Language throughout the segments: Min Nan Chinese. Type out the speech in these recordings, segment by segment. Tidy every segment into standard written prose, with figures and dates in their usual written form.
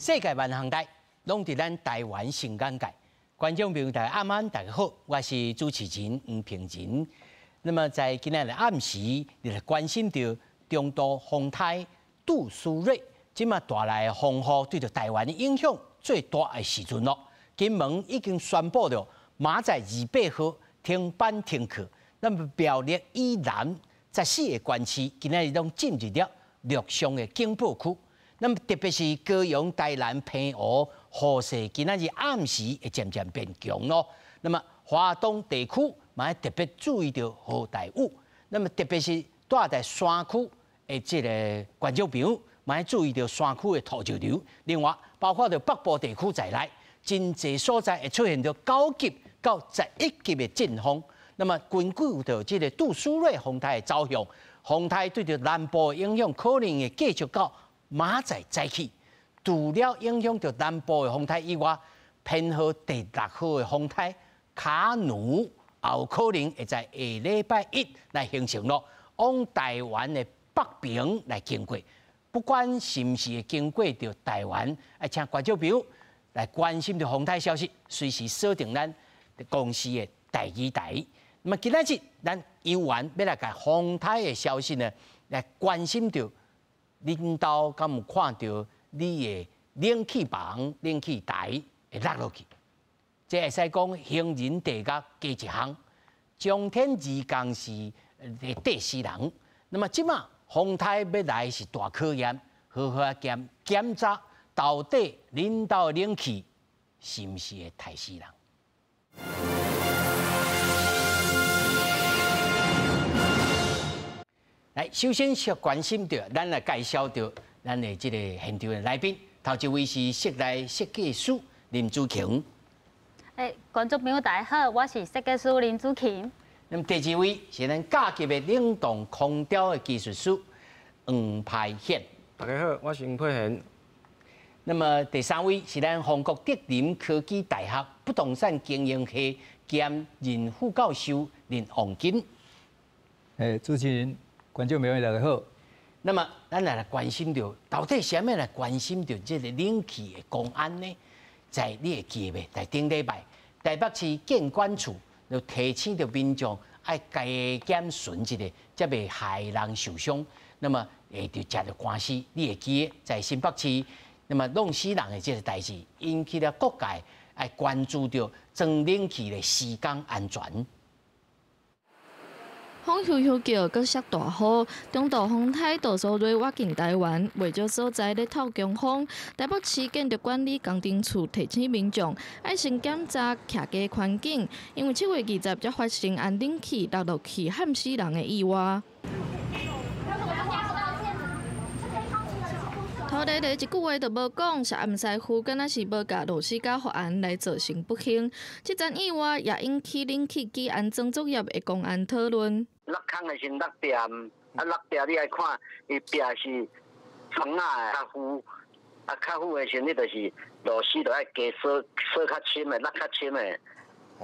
世界萬項代，攏佇咱台灣新眼界。觀眾朋友大家暗安，大家好，我是主持人黃平仁。那麼在今仔日暗時，你來關心著中度風颱杜蘇芮，這馬帶來的風雨對著台灣的影響最大的時陣囉。金門已經宣布著，明仔載28號停班停課。那麼苗栗以南14個縣市，今仔日攏進入了陸上的警報區。那麼特別是高雄、台南、澎湖雨勢，今仔日暗時會漸漸變強囉。那麼華東地區嘛愛特別注意著豪大雨。那麼特別是蹛佇山區的這个觀眾朋友，嘛愛注意著山區的土石流。另外，包括著北部地區在內，真濟所在會出現著9級到11級的陣風。那麼根據著這个杜蘇芮風台的走向，風台對著南部的影響可能會繼續到明仔載早起。除了影響著南部的風台以外，編號第六號的風台卡努也有可能會在下禮拜一來形成囉，往台灣的北邊來經過。不管是毋是會經過著台灣，愛請觀眾朋友來關心著風台消息，隨時鎖定咱公視的第二台。那麼今仔日咱猶原欲來共風台的消息呢，來關心著恁兜敢有看著你的冷氣房、冷氣台會落落去？這會使講行人地獄加一項，張天二工是會綴死人。那麼這馬風台欲來是大考驗，好好仔檢檢查到底恁兜的冷氣是毋是會刣死人？來，首先是關心著，咱來介紹著咱的這个現場的來賓。頭一位是室內設計師林子琴。欸，觀眾朋友大家好，我是設計師林子琴。那麼第二位是咱甲級的冷凍空調的技術師黃培賢。大家好，我是黃培賢。那麼第三位是咱宏國德林科技大學不動產經營系兼任副教授林旺金。欸，主持人、觀眾朋友大家好。那麼咱來關心著，到底啥物來關心著這个冷氣的公安呢？在你會記袂？在頂禮拜，台北市建管處就提醒著民眾愛加減巡一下，才袂害人受傷。那麼會著食著官司，你會記得在新北市，那麼弄死人的這个代誌，引起了各界愛關注著裝冷氣的施工安全。風呼呼叫，閣落大雨，中度風台杜蘇芮倚近台灣，袂少所在咧透強風。台北市建築管理工程處提醒民眾，愛先檢查徛家環境，因為7月20才發生安冷氣落落去譀死人的意外。塗咧咧一句話都無講，涉案師傅敢若是無共螺絲膠予絚來造成不幸。這樁意外也引起冷氣機安裝作業的公安討論。落空的時陣落壁，啊落壁你愛看，伊壁是床仔的較厚，啊較厚的時陣你就是螺絲就愛加鎖鎖較深的，落較深的。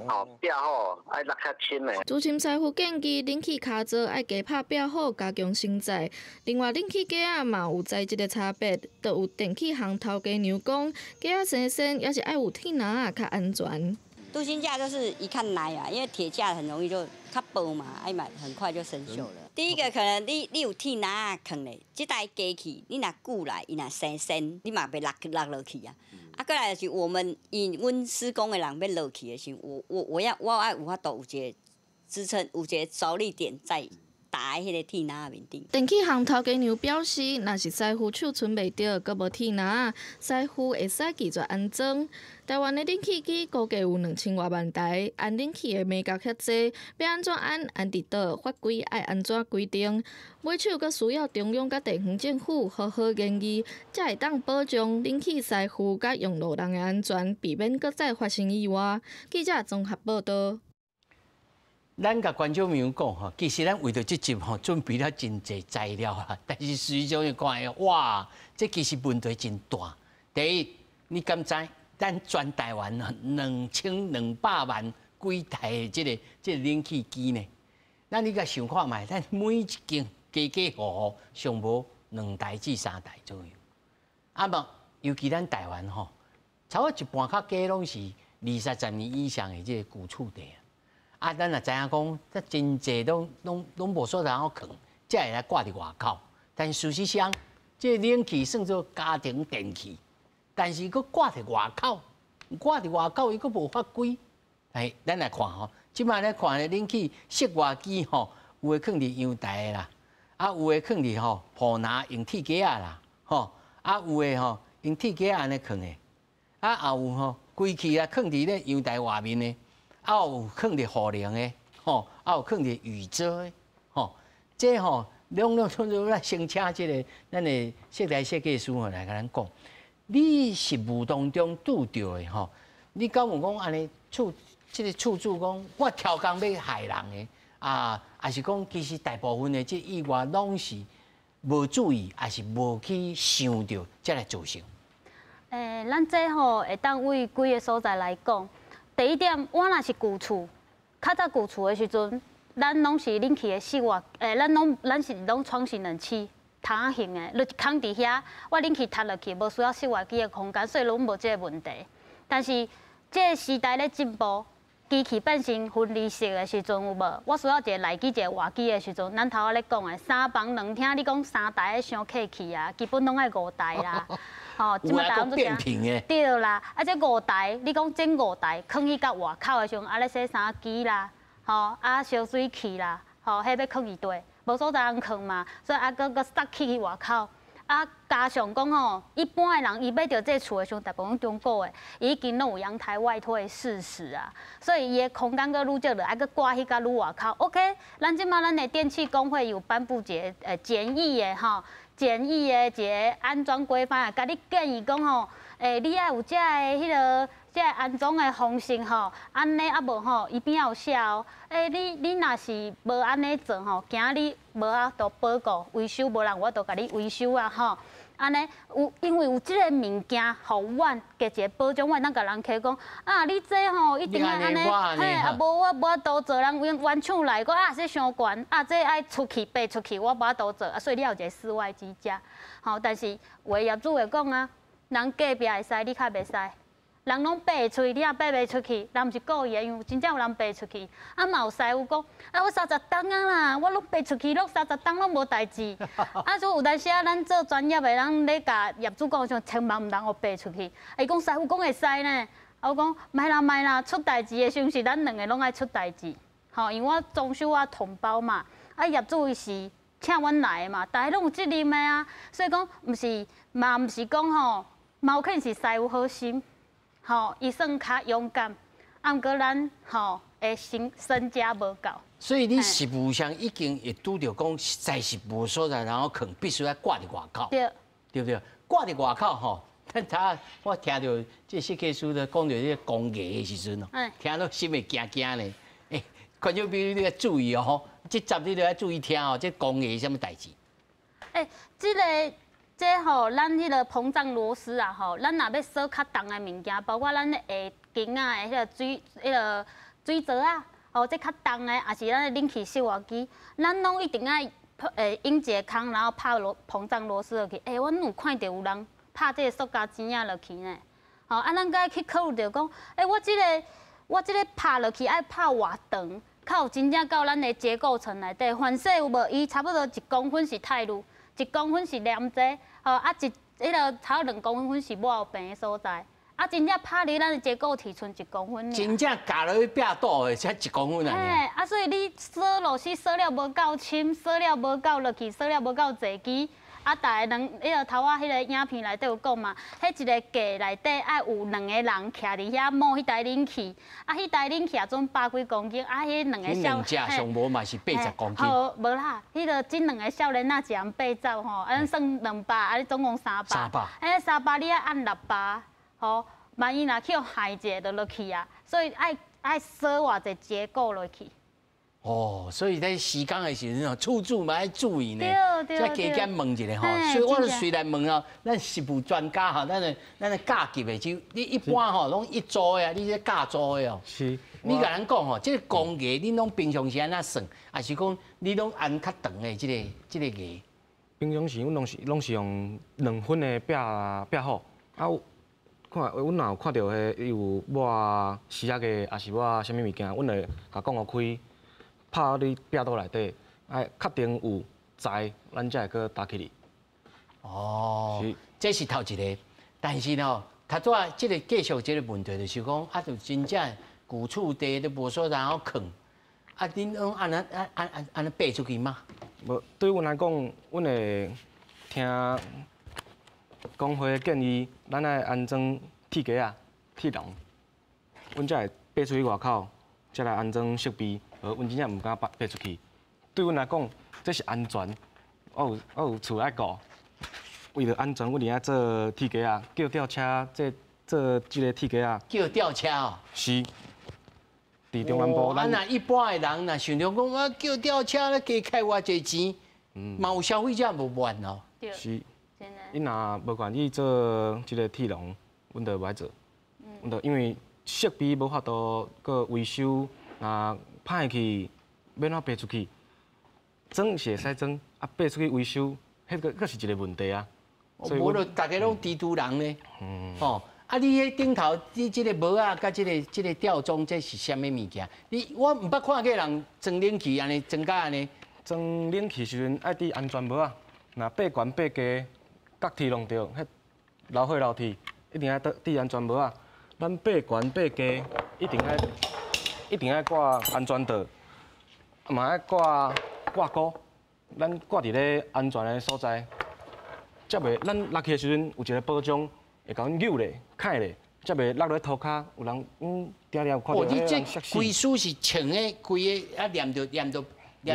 哦，壁好，愛落較深的。資深師傅建議，冷氣跤座愛加拍壁好，加強承載。另外，冷氣機仔嘛有材質的差別，就有電器行頭家娘講，機仔生鉎猶是愛有鐵籃仔較安全。鍍鋅架就是一看來啊，因為鐵架很容易就較薄嘛，愛嘛很快就生鏽了。第一個可能你有鐵籃仔囥咧，這台機器你若久來，伊若生鉎，你嘛袂落落落去啊。啊，閣來就是我們以阮施工的人欲落去的時陣，我愛有法度有一個支撐，有一個著力點在打佇彼個鐵籃仔面頂。電器行頭家娘表示，若是師傅手伸袂著，閣無鐵籃仔，師傅會使拒絕安裝。台灣的冷氣機估計有2000外萬台，安冷氣的眉角遐濟，欲按怎安？安佇佗？法規愛按怎規定？買手閣需要中央佮地方政府好好研議，才會當保障冷氣師傅佮用路人的安全，避免閣再發生意外。記者綜合報導。咱共觀眾朋友講吼，其實咱為著這集吼準備了真濟材料啦，但是實際上看，哇，這其實問題真大。第一，你敢知咱全台灣2200萬幾台的這个冷氣機呢？咱你共想看覓，咱每一間家家戶戶上無兩台至三台左右。啊無，尤其咱台灣吼，差不多一半較低攏是20、30年以上的這個舊厝地啊。啊，咱也知影講，這真濟攏無所在好囥，才會來掛佇外口。但事實上，這個冷氣算做家庭電器，但是閣掛佇外口，掛佇外口伊閣無法規。哎，咱來看吼，這擺咧看咧冷氣室外機吼，有的囥佇陽台的啦，啊有的囥佇吼鋪拿用鐵架仔啦，吼，啊有的吼用鐵架仔按呢囥的，啊也有吼規氣啊囥佇咧陽台外面的，啊有囥佇雨棚的，吼，啊有囥佇雨遮的，吼，這吼攏攏總做咱先請這个咱的室內設計師吼來共咱講，你實務當中拄著的吼，你敢有講按呢厝？這个厝主講，我刁工欲害人的啊，抑是講其實大部分的這意外攏是無注意，抑是無去想著，才來造成。欸，咱這吼會當為幾个所在來講。第一點，我若是舊厝，較早舊厝的時陣，咱攏是冷氣的室外，欸，咱是攏窗型冷氣，窗仔型的，就一空佇遐，我冷氣踢落去，無需要室外機的空間，所以攏無這个問題。但是這个時代咧進步，機器變成分離式的時陣有無？我需要一个內機，一个外機的時陣，咱頭仔咧講的三房兩廳，你講三台傷客氣啊，基本攏愛五台啦。吼，這擺台變頻的。對啦，啊這五台，你講整五台，囥去到外口的時陣，啊咧洗衫機啦，吼，啊燒水器啦，吼，彼欲囥佇佗，無所在通囥嘛，所以啊閣閣塞去去外口。啊，加上講吼，一般的人伊買著這厝的時陣，大部分中古的，伊已經攏有陽台外推的事實啊，所以伊的空間閣愈少，就愛閣掛去較愈外口。OK，咱這馬咱的電器公會有頒布一个簡易的吼，簡易的一个安裝規範，共你建議講吼，欸，你愛有這个彼个這个安裝的方式吼，按呢啊無吼，伊邊仔有寫哦，欸，你若是無按呢做吼，驚你無法度保固維修，無人有法度共你維修啊吼。按呢有，因為有這个物件，予阮加一个保障，阮會當共人客講，啊，你這吼一定愛按呢，嘿，啊無我無法度做，人原廠來講啊，這傷懸，啊這愛出去爬出去，我無法度做，啊，所以你要有一個室外機架，吼，但是有的業主會講啊，人隔壁會使，你較袂使。人攏爬會出去，你也爬袂出去，人毋是故意的，因為真正有人爬出去。啊，嘛有師傅講，啊，我30冬啊啦，我攏爬出去，攏三十冬攏無代誌。啊，所以有當時啊，咱做專業的人咧共業主講，像千萬毋通予爬出去。伊講師傅講會使呢，啊，我講莫啦莫啦，出代誌的時陣是咱兩个攏愛出代誌，吼，因為我裝修我統包嘛，啊，業主伊是請阮來的嘛，逐个攏有責任的啊，所以講毋是嘛，毋是講吼，嘛有可能是師傅好心。吼，伊算較勇敢，啊，毋過咱吼的身身家無夠。所以你實務上已經會拄著講，實在是無所在，然後囥必須愛掛佇外口，對，對不對？掛佇外口吼，但他我聽著這設計師咧講著這個工藝的時陣哦，聽到心會驚驚咧。欸，觀眾朋友你要注意哦，這集你都要注意聽哦，這工藝是啥物代誌？欸，這个。這吼，咱彼个膨脹螺絲啊吼，咱若欲鎖較重的物件，包括咱下間仔的彼个水、彼个水槽啊，吼，這較重的，抑是咱的冷氣室外機，咱攏一定愛用一个空，然後拍螺膨脹螺絲落去。欸，阮有看著有人拍這个塑膠錢仔落去呢。吼，啊，咱閣愛去考慮著講，欸，我這个拍落去愛拍偌長，較有真正到咱的結構層內底。凡勢有無？伊差不多1公分是鈦鋁。1公分是黏劑，吼啊一，彼个差不多2公分是抹平的所在，啊真正拍入咱的結構體賰1公分。真正咬落去壁肚的才一公分爾。嘿，啊所以你鎖螺絲鎖了無夠深，鎖了無夠落去，鎖了無夠濟支。啊，逐个人，彼个頭仔彼个影片內底有講嘛，彼一个架內底愛有兩個人徛佇遐摸彼台冷氣，啊，彼台冷氣也準百幾公斤，啊，彼兩個少，彼兩隻上無嘛是80公斤。好，無啦，彼个這兩个少年仔一人80吼，啊，算200，啊，總共三百。三百。欸，300你愛按6巴，吼，萬一若去予害一个就落去啊，所以愛鎖偌濟結構落去。哦，所以在施工的時陣哦，厝主嘛愛注意呢，再加減問一下吼。所以我隨來問哦，咱實務專家吼，咱的甲級的就你一般吼攏一組的啊，你這甲組的哦。是。你共咱講吼，這个工藝恁攏平常時按怎算，抑是講你攏按較長的這个藝？平常時阮攏是用2分的壁壁厚，啊，看，阮若有看著彼伊有抹死仔个，抑是抹啥物物件，阮會共讲予开，拍伫壁桌内底，爱确定有在，咱才会閣搭起去。哦，這是頭一个，但是呢，頭拄仔這个繼續這个問題，就是講啊，就真正舊厝地都無所在好囥，啊，恁攏按呢按按按按呢爬出去嗎？無，對阮來講，阮會聽工會的建議，咱愛安裝鐵架仔、鐵籠，阮才會爬出去外口，才來安裝設備。無，阮真正毋敢爬出去。對阮來講，這是安全。我有厝愛顧，為著安全，阮愛做鐵架仔，叫吊車，這做這个鐵架仔。叫吊車哦。是。佇中南部，啊，若一般的人若想著講，我叫吊車咧，加開偌濟錢，嘛有消費者無願哦。是。伊若無願意做這个鐵籠，阮就無愛做。阮就因為設備無法度閣維修，若歹去，欲按怎爬出去？裝是會使裝，啊，爬出去維修，彼个閣是一个問題啊。無就逐家攏蜘蛛人呢。吼，啊，你彼頂頭，你這个帽仔佮這个吊裝，這是啥物物件？你我毋捌看過人裝冷氣按呢，裝甲按呢。裝冷氣時陣愛戴安全帽仔，若爬懸爬低，角鐵弄著，彼老火樓梯一定愛戴安全帽仔。咱爬懸爬低，一定愛掛安全帶，嘛愛掛掛鈎，咱掛佇咧安全的所在，才袂咱落去的時陣有一個保障，會共阮扭咧、開咧，才袂落落塗跤。有人定定有看著。哦，你這規束是穿的規个啊，黏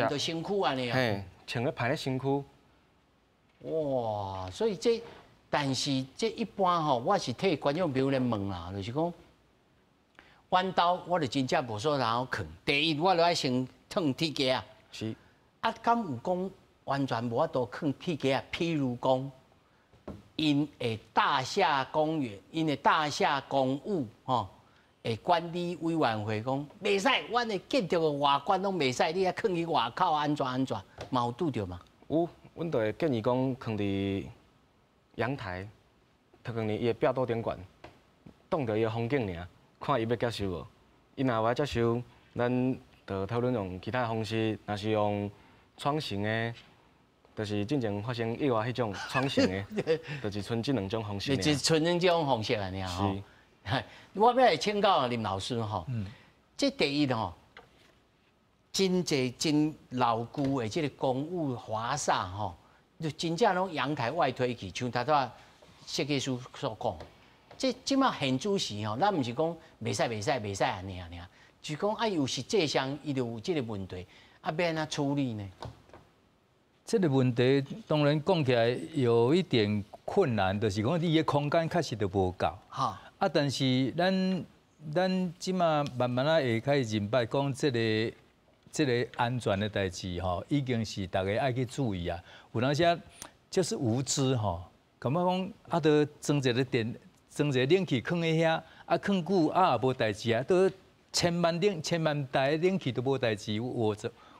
著身軀按呢啊？嘿，穿咧排咧身軀。哇，所以這，但是這一般吼，我是替觀眾朋友來問啦，就是講，阮兜我就真正無所在好囥。第一，我就愛先囥鐵架仔。是。啊，敢有講完全無法度囥鐵架仔？譬如講，𪜶的大廈公園，𪜶的大廈公寓吼，的管理委員會講，袂使，阮的建築的外觀攏袂使，你愛囥去外口按怎按怎，嘛有拄著嗎？有，阮就會建議講，囥佇陽台，囥佇伊的壁桌頂懸，擋著伊的風景爾，看伊欲接受無。伊若無愛接受，咱就討論用其他方式，若是用窗型的，就是進前發生意外彼種窗型的，就是賰這兩種方式。就賰兩種方式按呢吼。是。我欲來請教林老師吼，這第一吼，真濟真老舊的這个公寓華廈吼，就真正攏陽台外推去，像頭拄仔設計師所講，這這馬現主時吼，咱毋是講袂使袂使袂使按呢爾，就講啊有實際上伊就有這个問題，啊欲按怎處理呢？這个問題當然講起來有一點困難，就是講伊的空間確實就無夠。啊，但是咱這馬慢慢仔會開始認捌講這个安全的代誌吼，已經是逐家愛去注意啊。有當時就是無知吼，感覺講啊，著裝一个電，裝一個冷氣囥佇遐，啊囥久啊也無代誌啊，都千萬冷千萬台冷氣都無代誌，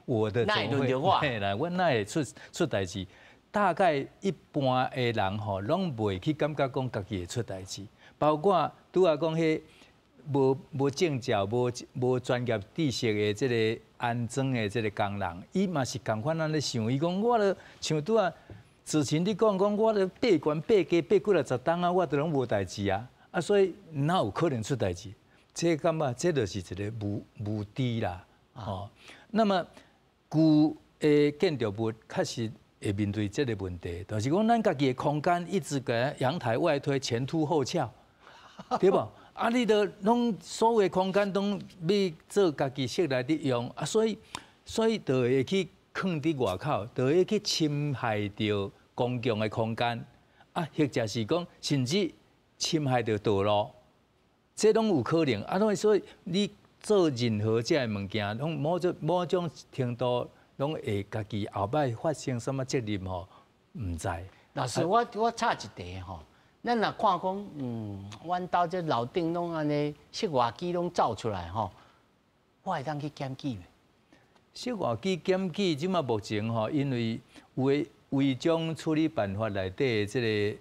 我的怎會？嘿啦，我哪會出代誌？大概一般的人吼，攏袂去感覺講家己會出代誌，包括拄仔講彼無證照、無專業知識的這个安裝的這个工人，伊嘛是仝款按呢想，伊講我著像拄仔之前你講講，我著爬懸爬低爬幾若十冬啊，我都攏無代誌啊，啊所以哪有可能出代誌？這感覺這就是一个無知啦，吼。那麼舊的建築物確實會面對這个問題，就是講咱家己的空間一直共陽台外推，前凸後翹，對無？啊，你著攏所有的空間攏欲做家己室內佇用，啊，所以就會去囥佇外口，就會去侵害著公共的空間，啊，或者是講甚至侵害著道路，這攏有可能。啊，所以你做任何這个物件，攏某種程度攏會家己後擺發生啥物責任吼，毋知。老師，我插一題吼。咱若看講，阮兜這樓頂攏按呢室外機攏走出來吼，我會當去檢舉袂？室外機檢舉，這馬目前吼，因為有的違章處理辦法內底的這个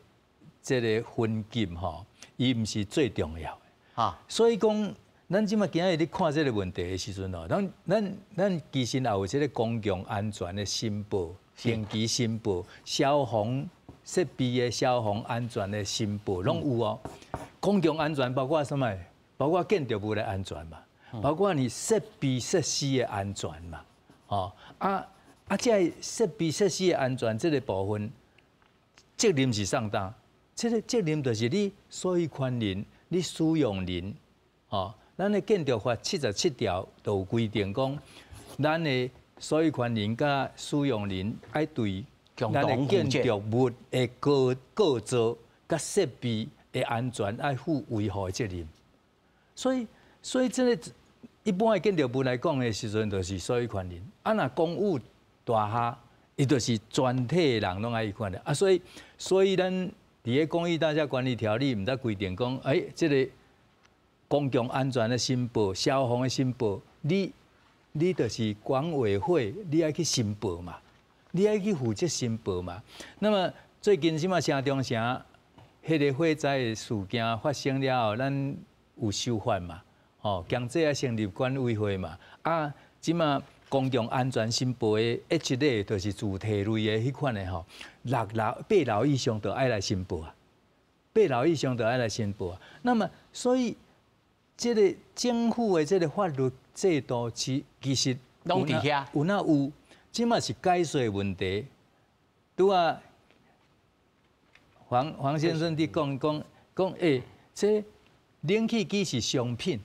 這个分級吼，伊毋是最重要的。啊，所以講，咱這馬今日咧看這个問題的時陣吼，咱其實也有這个公共安全的申報、定期申報、消防設備的消防安全的申報，攏有哦。公共安全包括啥物？包括建築物的安全嘛，包括你設備設施的安全嘛。吼啊啊！這个設備設施的安全這个部分，責任是啥擔？這个責任就是你所有權人、你使用人，吼，咱的建築法77條就有規定講，咱的所有權人佮使用人愛對咱的建築物的構造佮設備的安全愛負維護的責任。所以這个一般的建築物來講的時陣，就是所有權人。啊，若公有大廈，伊就是全體的人攏愛管的。啊，所以咱佇个公寓大廈管理條例，毋才規定講，欸，這个公共安全的申報、消防的申報，你就是管委會，你愛去申報嘛，你愛去負責申報嘛。那麼最近這馬城中城彼个火災的事件發生了後，咱有修法嘛？吼，強制愛成立管委會嘛。啊，這馬公共安全申報的 H 類，就是自提類的彼款的吼，六樓、八樓以上就愛來申報啊，八樓以上就愛來申報啊。那麼，所以這个政府的這个法律制度，其實攏佇遐，有哪有？這馬是解說問題。拄仔黃先生佇講講講，欸，這冷氣機是商品。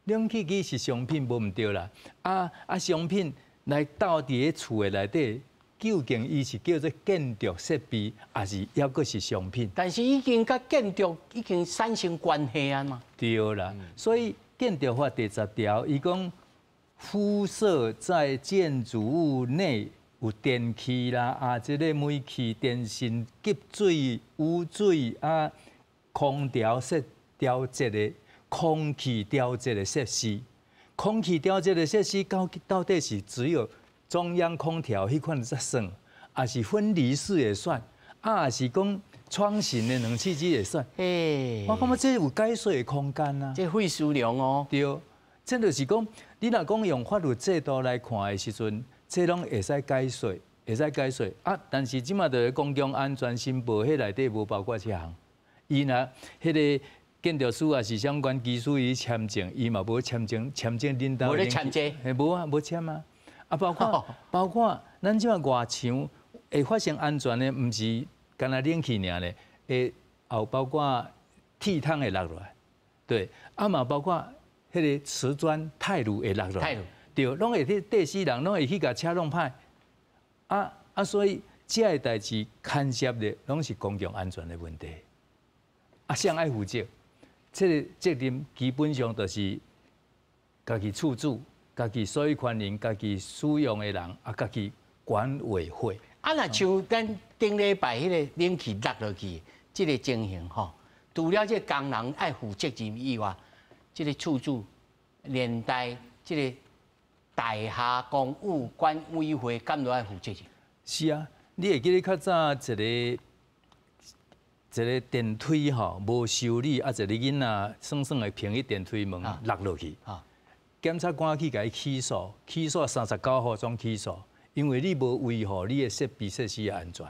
冷氣機是商品，無毋對啦。啊啊，商品來鬥佇咧厝的內底，究竟伊是叫做建築設備，抑是猶閣是商品？但是已經佮建築已經產生關係啊嘛。對啦，所以建築法第10條，伊講敷設在建築物內有電器啦，啊，這个煤氣、電信、給水、污水啊，空調設調節的。空氣調節的設施，空氣調節的設施到底是只有中央空調彼款才算，抑是分離式會算，啊，抑是講窗型的冷氣機會算？欸，我感覺這有解說的空間啊。這費思量哦。對，這就是講，你若講用法律制度來看的時陣，這攏會使解說，會使解說啊。但是這馬就是公共安全申報，彼內底無包括這項，伊若彼个。建築師也是相關技術伊簽證，伊嘛無簽證，簽證恁兜。無咧簽這。嘿，無啊，無簽啊。啊，包括咱這馬外牆會發生安全的，毋是干焦冷氣爾咧，會也有包括鐵桶會落落來，對，啊嘛包括彼个瓷磚泰爐會落落來，對，攏會去硩死人，攏會去共車弄歹。啊啊，所以這个代誌牽涉的攏是公共安全的問題。啊，誰愛負責？這个責任基本上就是家己厝主、家己所有權人、家己使用的人啊，家己管委會。啊，若像咱頂禮拜彼个冷氣落落去，這个情形吼，除了這个工人愛負責任以外，這个厝主連帶這个大廈公寓管委會敢都愛負責任？是啊，你會記得較早一个電梯吼無修理，啊一個囡仔耍耍會碰去電梯門落落去，檢察官去共伊起訴，起訴39號總起訴，因為你無維護你的設備設施的安全。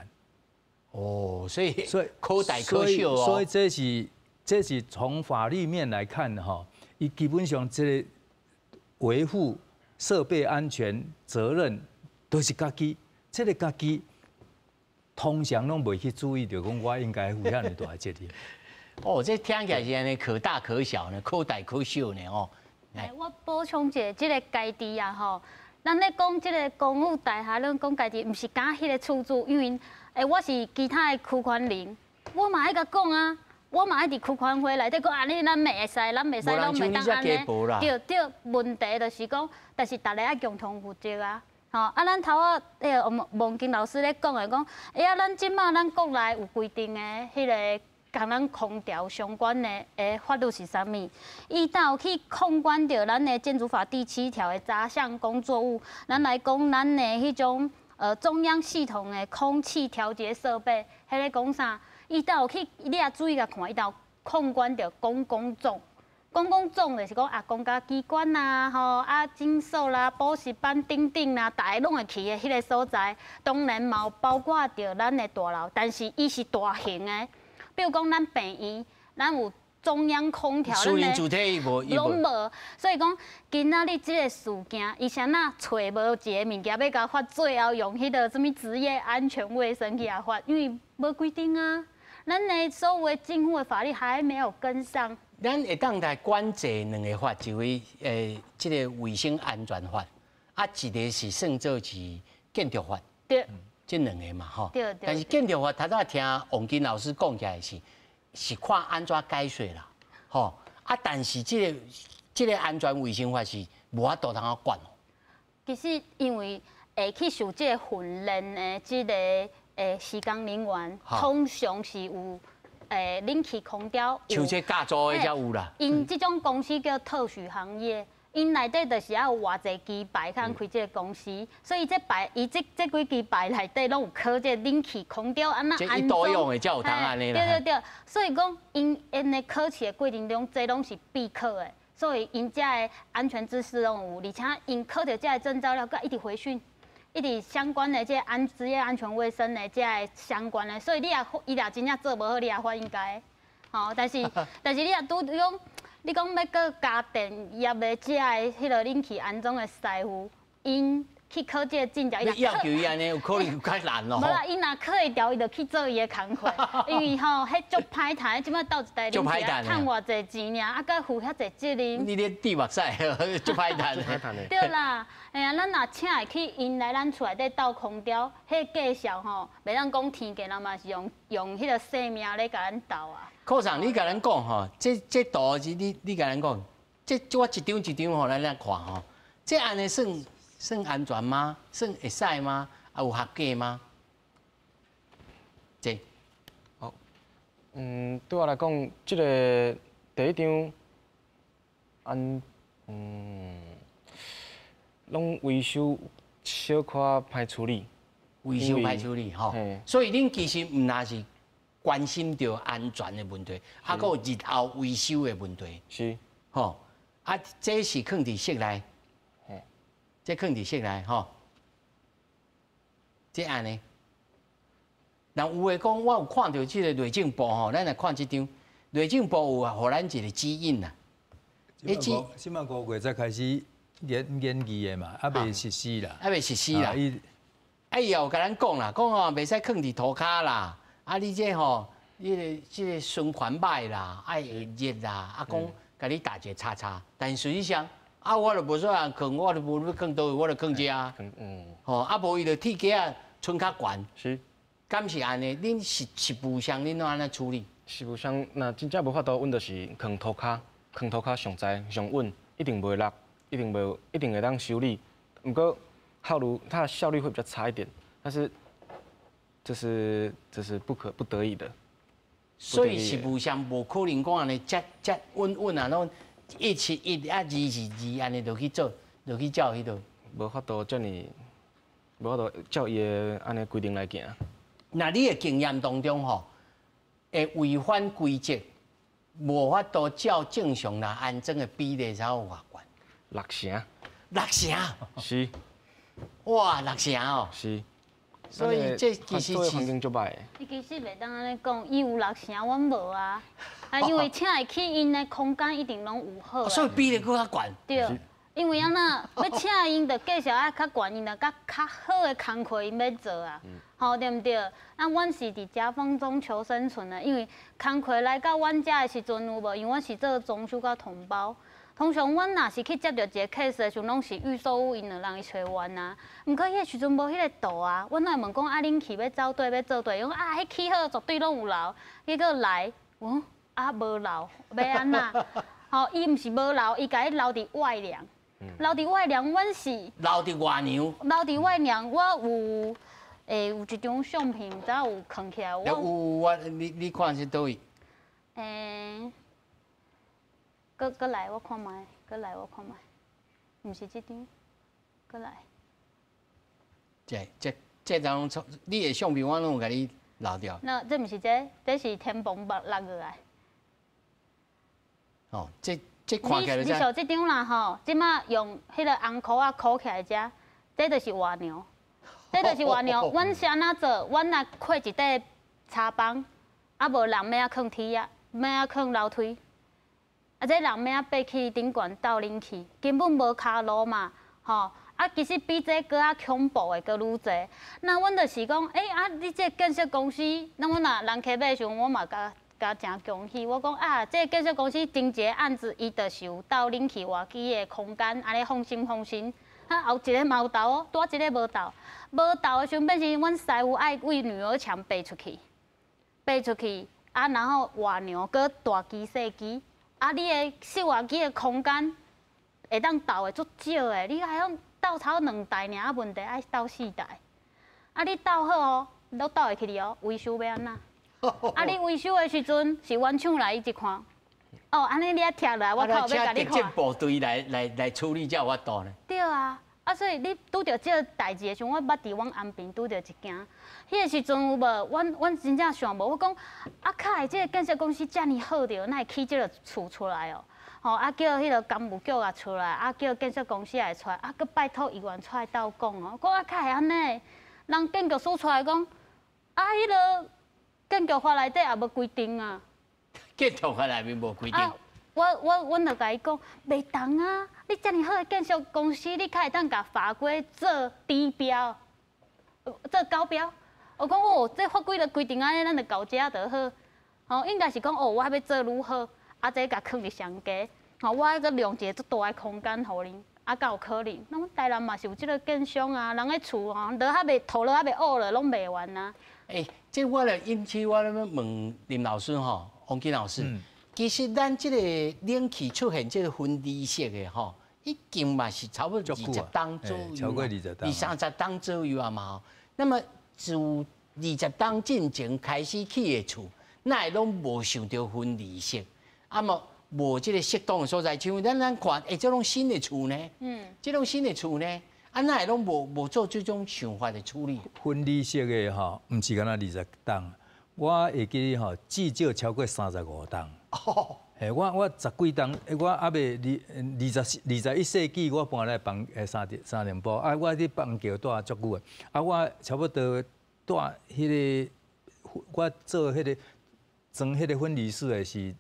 哦，所以可大可小哦。所以這是從法律面來看吼，伊基本上這个維護設備安全責任都是家己，這个家己。通常攏袂去注意著講，我應該負遐爾大的責任。哦，這聽起來是按呢，可大可小呢，可大可小呢，哦。我補充一下，這个家己啊吼，咱咧講這个公寓大廈，咱講家己，毋是敢彼个厝主，因為我是其他的區權人，我嘛愛共講啊，我嘛愛佇區權會內底講啊，你咱袂會使，咱袂使，攏袂當按呢。對對，問題就是講，但是逐个愛共同負責啊。吼啊！咱頭仔彼个王金老師咧講的講，欸啊，咱這馬咱國內有規定的彼个共咱空調相關的法律是啥物？伊當有去控管著咱的建築法第7條的雜項工作物，咱來講咱的彼種中央系統的空氣調節設備，彼个講啥？伊都有去，你也注意共看，伊都有控管著公共總。公共總就是講啊，公家機關啦，吼啊，診所啦、補習班等等啦，逐个攏會去的彼个所在，當然嘛有包括著咱的大樓，但是伊是大型的，比如講咱病院，咱有中央空調，私人住宅伊無，攏無，所以講今仔日這个事件，伊啥若揣無一个物件欲共罰，最後用彼个啥物職業安全衛生去共罰，因為無規定啊，咱的所有的政府的法律還沒有跟上。咱會當來管制兩个法，一位這个衛生安全法，啊，一个是算做是建築法。這兩个嘛，吼。對對。但是建築法，頭拄聽王金老師講起來是，是看按怎解說啦，吼。啊，但是這個安全衛生法是無法度通去管。其實因為會去受這个訓練的這个施工人員，通常是有。冷氣空調，像這教組的才有啦。𪜶這種公司叫特許行業，𪜶內底就是愛有偌濟機牌，才通開這个公司。所以這牌，伊這幾支牌內底攏有考這冷氣空調按怎安裝。用的才有通按呢啦。對對對，所以講𪜶𪜶的考試的過程中，這攏是必考的，所以𪜶遮的安全知識攏有，而且𪜶考著這个證照了，閣一直回訓。一直相關的這個職業安全衛生的這个相關的，所以你若伊若真正做無好，你也罰應該。吼，但是你若拄講，你講欲閣家電業的這个彼个冷氣安裝的師傅，𪜶去考這个證照，你要求伊按呢，有可能有較難咯。無啦，𪜶若考會著，伊就去做伊的工課，因為吼，彼足歹趁，這擺鬥一台冷氣趁偌濟錢爾，啊，閣負遐濟責任。你咧滴目屎，足歹趁。對啦，哎呀，咱若請會去𪜶來咱厝內底鬥空調，彼個介紹吼，袂當講天價，人嘛是用彼個性命咧共咱鬥啊。科長，你共咱講吼，這圖是你共咱講，這我一張一張予咱來看吼，這按呢算算安全嗎？算會使嗎？啊，有合格嗎？這，好，對我來講，這个第一張按，攏維修小可歹處理，維修歹處理吼。所以恁其實毋但是關心著安全的問題，啊，閣有日後維修的問題。是，吼，啊，這是囥佇室內。這囥佇室內吼，這按呢？人有的講，我有看著這个內政部吼，咱來看這張內政部有予咱一个指引啦。這擺5月才開始研議的嘛，猶未實施啦。猶未實施啦。啊，伊也有共咱講啦，講吼袂使囥佇塗跤啦。啊，你這吼，你个這个循環歹啦，愛會熱啦，啊，講共你打一个叉叉，但實際上。啊，我就無說人囥，我就無欲囥佗位，我就囥遮啊。吼，啊無伊就鐵架仔賰較懸。是。敢是按呢？恁實務上恁攏按怎處理？實務上，若真正無法度，阮就是囥塗跤，囥塗跤上在上穩，一定袂落，一定袂，一定會當修理。毋過效率，它的效率會比較差一點，但是這是不可不得已的。所以實務上無可能講按呢，遮遮穩穩啊，攏。一是一啊，二是二，按呢就去做，就去照彼度。無法度遮爾，無法度照伊的按呢規定來行。那你的經驗當中吼，會違反規則，無法度照正常來安裝的比例才有偌懸？六成。六成。是。哇，六成哦。是。所以這其實是環境足歹的。你其實袂當按呢講，伊有六成，阮無啊。啊，因為請會去𪜶的空間一定攏有好。所以比例閣較懸。對，因為按怎欲請𪜶，就介紹愛較懸，𪜶就較較好的工課𪜶欲做啊，吼對毋對？啊，阮是佇夾縫中求生存的，因為工課來到阮遮的時陣有無？因為阮是做裝修佮統包。通常阮若是去接著一个 case 的時陣，攏是預售屋，𪜶就人伊揣阮啊。毋過彼个時陣無彼个圖啊，阮若問講啊，冷氣欲走佗欲做佗，伊講啊，彼起好絕對攏有留，結果來，嗯，啊無留，欲按怎？吼，伊毋是無留，伊共伊留佇外梁，留佇外梁，阮是留佇外梁，留佇外梁，我有有一張相片，毋知有囥起來。有我，你看是佗位？閣閣來，我看覓，閣來我看覓，毋是這張，閣來。這張你的相片我攏有共你。漏掉。那這毋是這，這是天棚落落來。哦，這看起來你像這張啦吼，這馬用彼個紅箍仔箍起來遮，這就是活娘，這就是活娘。阮是按怎做？阮若開一塊柴枋，啊無人欲仔囥梯仔，欲仔囥樓梯。啊，這人欲仔爬去頂懸鬥冷氣，根本無跤路嘛，吼！啊，其實比這閣較恐怖的閣愈濟。那阮就是講，欸啊，你這建設公司，那阮若人客買的時陣，我嘛共共誠恭喜。我講啊，這建設公司前一个案子，伊就是有鬥冷氣外機的空間，按呢放心放心。啊，後一个嘛有鬥哦，拄仔這个無鬥，無鬥的時陣變成阮師傅愛為女兒牆爬出去，爬出去啊，然後活娘閣大機細機，啊，你的室外機的空間會當鬥的足少的，你還用鬥超兩台爾，啊，問題愛鬥四台，啊，你鬥好哦，攏鬥會起哩哦，維修欲按怎？啊，你維修的時陣是原廠來伊一看，哦，按呢你愛拆落來，我較有欲共你看。部隊來處理才有法度呢。對啊，啊，所以你拄著這个代誌的時陣，我捌佇阮安平拄著一件，彼个時陣有無？阮真正想無，我講啊，較會這个建設公司遮爾好著，哪會起這个厝出來哦？吼，啊叫彼个工務局也出來，啊叫建設公司也出來，啊閣拜託議員出來鬥講哦。講啊較會按呢，人建築師出來講，啊彼个建築法內底也無規定啊。建築法內面無規定。啊，我阮就共伊講，袂當啊！你遮爾好的建設公司，你較會當共法規做低標，做高標。我講哦，這法規就規定按呢，咱就到遮就好。吼，應該是講哦，我欲做愈好。啊，這共囥佇上低，吼，我愛閣讓一個足大的空間予恁，啊，敢有可能？那阮台南嘛是有這个建商啊，人的厝吼，落還袂土落還袂烏落，攏賣完啊。欸，這我來引起我咧問林老師吼，王金老師，其實咱這個冷氣出現這个分離式的吼，已經嘛是差不多二十冬左右，超過20冬，二三十冬左右啊嘛吼。那麼自20冬進前開始起的厝，哪會攏無想著分離式？啊，無無這個適當的所在，像咱看，欸，這種新的厝呢？這種新的厝呢？啊，哪會攏無做這種想法的處理？分離式的吼，毋是干焦二十冬，我會記得吼，至少超過35冬。哦。嘿，我十幾冬，我猶未21世紀，我搬來板三重埔，啊，我佇板橋住足久的，啊，我差不多住彼个，我做彼个裝彼个分離式的是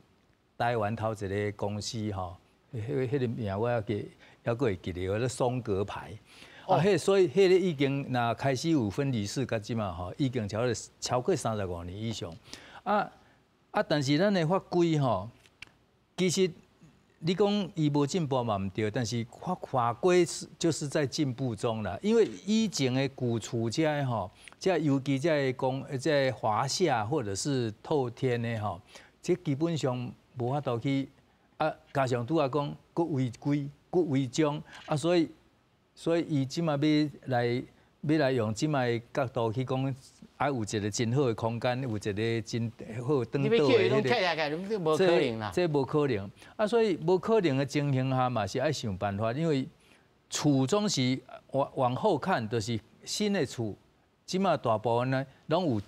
台灣頭一个公司吼，彼个名我猶記，猶閣會記得，叫做松閣牌。啊，彼所以彼个已經若開始有分離式，到這馬吼，已經超過35年以上。啊啊，但是咱的法規吼，其實你講伊無進步嘛毋對，但是法規就是在進步中啦。因為以前的舊厝這个吼，這尤其這个講這華廈或者是透天的吼，這基本上無法度去啊，加上拄仔講，閣違規、閣違章啊，所以伊這馬欲來用這馬的角度去講，啊，有一个真好的空間，有一个真好轉倒的彼个，這無可能啦。這無可能啊，所以無可能的情形下嘛是愛想辦法，因為厝總是往後看，就是新的厝，這馬大部分呢攏有